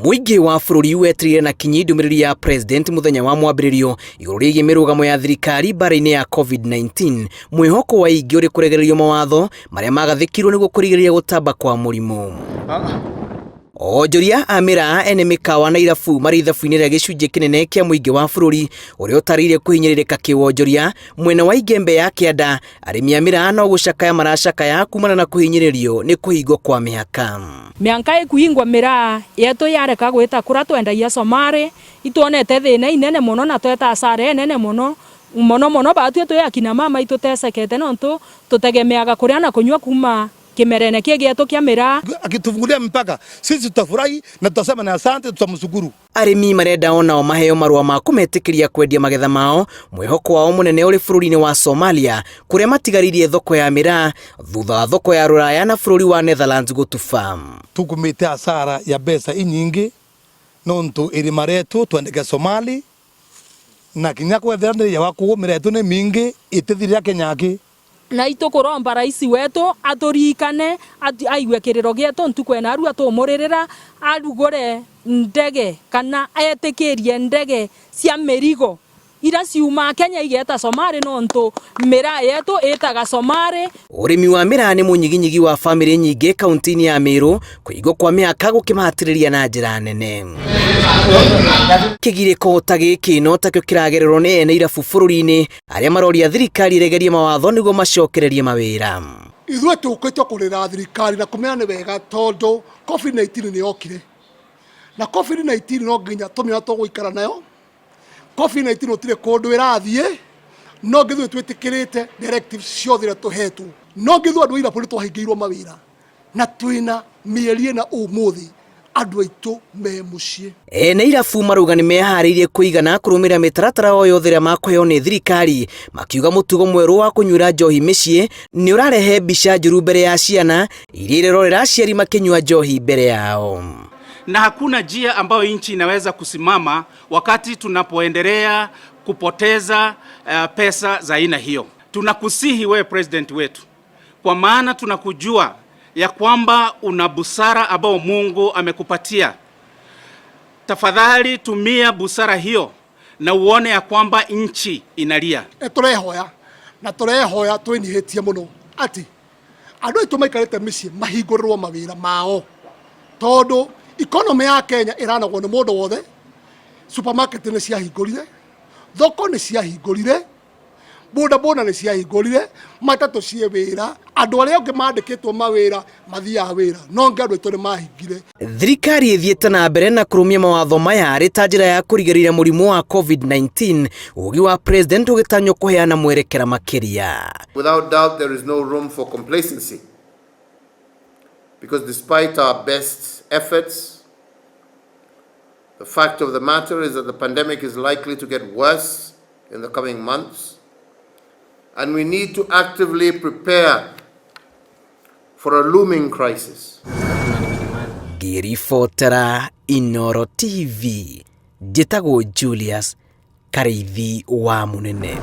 Mũingĩ wa bũrũri wetereire na kinyi ndũmĩrĩri ya president mũthenya wa mwambĩrĩrio igũrũ rĩgiĩ mĩrũgamo ya thirikari mbara-inĩ ya COVID-19, mwĩhoko wa aingĩ ũrĩ kũregererio mawatho marĩa magathĩkirwo nĩguo kũrigĩrĩria gũtamba kwa mũrimũ. Onjoria a mĩraa ene mĩkawa na irabu marĩ ithabu-inĩ rĩa gĩcunjĩ kĩnene kĩa mũingĩ wa bũrũri ũrĩa ũtarĩire kũhinyĩrĩrĩka kĩwonjoria mwena wa Igembe ya kĩanda. Arĩmi a mĩraa no gũcakaya maracakaya kumana na kũhinyĩrĩrio nĩ kũhingwo kwa mĩhaka. Mĩanka ĩkuhingwo mĩraa yetu yareka gwĩta kũrĩa twendagia Somarĩ itwonete thĩna inene mũno na tweta asara enene mũno mũno mũno batue twĩ akina mama itũtecekete nontu tũtegemeaga kũrĩa na kũnyua kuma kimerene kĩ gĩetũ kĩa mĩraa. Akitufungulia mpaka sisi tutafurahi na tutasema ni asante, tutamshukuru. Arĩmi marenda onao maheo marũa ma kũmetĩkĩria kwendia magetha mao, mwĩhoko wao mũnene ũrĩ bũrũri-inĩ wa Somalia kũrĩa matigaririe thoko ya mĩraa thutha wa thoko ya Rũraya na bũrũri wa Netherlands gũtuba. Tukumite asara ya mbeca inyingi nontu irima retu twendeke Somali na kinya kwetherania wa kuo miretu ni mingi itithiria Kenya ki. Na itũkũromba raisi wetu atũririkane aigue kĩrĩro gĩetũ ntuku ena arua tũmũrĩrĩra arugũre ndege kana etĩkĩrie ndege cia mĩrigo ira ciuma Kenya igeta Somarĩ nontu mĩraa yetu ĩtaga Somarĩ. Ũrĩmi wa mĩraa nĩ mũnyiginyigi wa bamĩrĩ nyingĩ kaunti-inĩ ya Meru, kũhingwo kwa mĩhaka gũkĩmahatĩrĩria na njĩra nene. Kĩgirĩko ta gĩkĩ no takĩo kĩragererwo nĩ ene irabu bũrũri-inĩ arĩa maroria thirikari ĩregerie mawatho nĩguo macokererie mawĩra. Ithuĩ tũkĩte kũrĩra thirikari na kũmĩra nĩ wega tondũ COVID-19 nĩ yokire na COVID-19 no nginya tũmĩona tũgũikara nayo. COVID-19 gũtirĩ kũndũ ĩrathiĩ, no ngithuĩ twĩtĩkĩrĩte directives ciothe iria tũhetwo, no ngithuĩ andũ a irabu nĩ twahingĩirwo mawĩra na twĩna mĩeri ĩna ũmũthĩ andũ aitũ me mũciĩ. Ene irabu marauga nĩ meharĩirie kũigana kũrũmĩrĩra mĩtaratara o yothe ĩrĩa makũheo nĩ thirikari, makiuga mũtugo mwerũ wa kũnyuĩra njohi mĩciĩ nĩ ũrarehe mbica njũru mbere ya ciana iria irerorera aciari makĩnyua njohi mbere yao. Na hakuna njia ambayo nchi inaweza kusimama wakati tunapoendelea kupoteza pesa za aina hiyo. Tunakusihi wewe president wetu, kwa maana tunakujua ya kwamba una busara ambayo Mungu amekupatia. Tafadhali tumia busara hiyo na uone ya kwamba nchi inalia. Tũrehoya na tũrehoya twĩnyihĩtie mũno atĩ andũ aitũ maikarĩte mĩciĩ mahingũrĩrwo mawĩra mao tondũ economy ya Kenya ĩranagwo nĩ mũndũ wothe. Supermarket nĩ ciahingũrire, thoko nĩ ciahingũrire, boda boda nĩ ciahingũrire, matatũ ciĩ wĩra, andũ arĩa angĩ mandĩkĩtwo mawĩra mathiaga wĩra, no ngĩ andũ aitũ nĩ mahingire. Thirikari ĩthiĩte na mbere na kũrũmia mawatho maya arĩ ta njĩra ya kũrigĩrĩria mũrimũ wa COVID-19, ũũgĩ wa president ũgĩtanywo kũheana mwerekera makĩria. Without doubt, there is no room for complacency because despite our best efforts, the fact of the matter is that the pandemic is likely to get worse in the coming months, and we need to actively prepare for a looming crisis. Ngĩribotera Inooro TV, njĩtagwo Julius Karĩithi wa Mũnene.